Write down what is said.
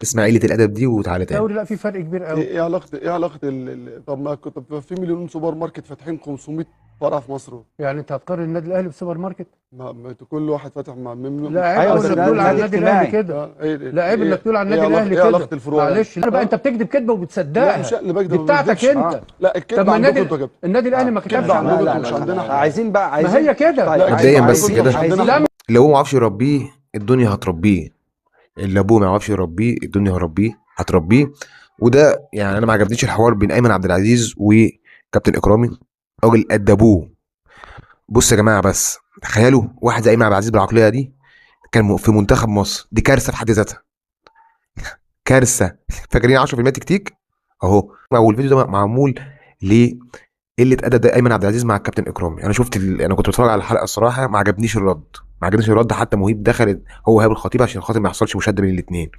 اسمع قلة الادب دي وتعالى تاني. الدوري لا في فرق كبير قوي. ايه علاقة، ايه علاقة طب ما طب في مليون سوبر ماركت فاتحين 500 فرع في مصر. يعني انت هتقارن النادي الاهلي بسوبر ماركت؟ ما كل واحد فاتح مع لا عيب انك تقول على النادي الاهلي كده. لا عيب انك تقول على النادي الاهلي كده. ايه علاقة الفروع؟ معلش بقى انت بتكذب كذبه وبتصدقها. لا مش اللي بكذب، دي بتاعتك انت. لا الكذب عندكم انتوا يا كابتن. النادي الاهلي ما كتبش عندكم، مش عندنا. عايزين بقى، عايزين ما هي كده مبدئيا بس كده. لو هو ما عرفش يربيه الدنيا هتربيه، اللي ابوه ما يعرفش يربيه الدنيا هتربيه. وده يعني انا ما عجبنيش الحوار بين ايمن عبد العزيز وكابتن اكرامي، راجل قد ابوه. بص يا جماعة، بس تخيلوا واحد زي ايمن عبد العزيز بالعقليه دي كان في منتخب مصر، دي كارثة في حد ذاتها، كارثة. فاكرين 10% تكتيك اهو. والفيديو ده معمول ليه قلة ادب ايمن عبد العزيز مع الكابتن اكرامي. انا شفت انا كنت بتفرج على الحلقة الصراحة، ما عجبنيش الرد، ما عجبنيش الرد. حتى مهيب دخل هو هاب الخطيب عشان خاطر ما يحصلش مشاده بين الاثنين.